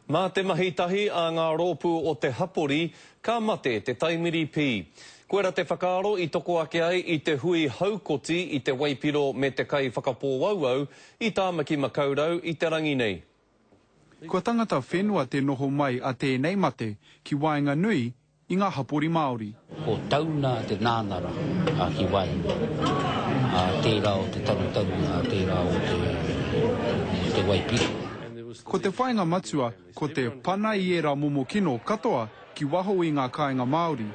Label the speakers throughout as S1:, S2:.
S1: Mā te mahi tahi a ngā rōpū o te hapori, ka mate te taimiri pī. Koira te whakaaro i toko ake ai i te hui haukoti i te waipiro me te kai whakapōauau i Tāmaki Makaurau i te rangi nei.
S2: Kua tangata whenua te noho mai a tēnei mate ki waenganui i ngā hapori Māori.
S3: Ko tauna te nānara a ki waenga, a tērā o te tarutaru, a tērā o te, o te waipiro.
S2: Ko te whāinga matua ko te pana i ērā momo kino katoa ki waho i ngā kāinga Māori.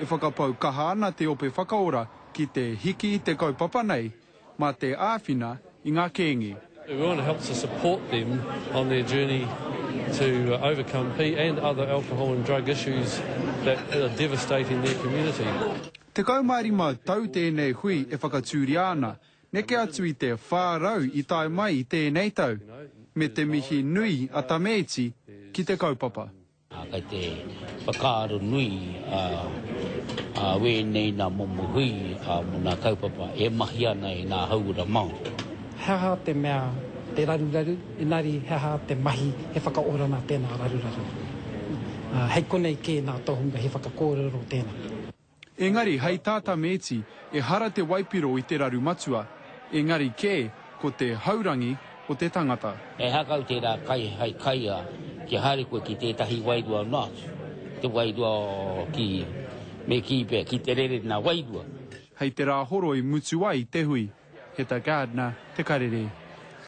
S2: E whakapau kaha ana te ope whakaora ki te hiki i te kaupapa nei mā te āwhina i ngā kēnge.
S4: We want to help to support them on their journey to overcome P and other alcohol and drug issues that are devastating their community.
S2: 15 tau tēnei hui e whakatūria ana, neke atu i te 400 i tae mai i tēnei tau, me te mihi nui a Tameiti ki te kaupapa.
S3: Ā, kei te whakaaro nui a wēnei nā momo hui mō nā kaupapa e mahi ana e nā hauora Māori.
S5: He aha te mea, te raruraru, engari he aha te mahi he whakaorana tēnā raruraru. Ā, hei konei kē nā tohunga he whakakōrero tēnā.
S2: Engari hei tā Tameeti, ehara te waipiro i te raru matua, engari kē ko te haurangi o te tangata.
S3: He hakau tērā kai hei kai ā, kia haere koe ki tētahi wairua noa atu, te wairua ki, me kī pea, ki te rere nā wairua.
S2: Hei te Rāhoroi mutu ai te hui. Heta Gardiner, Te Karere.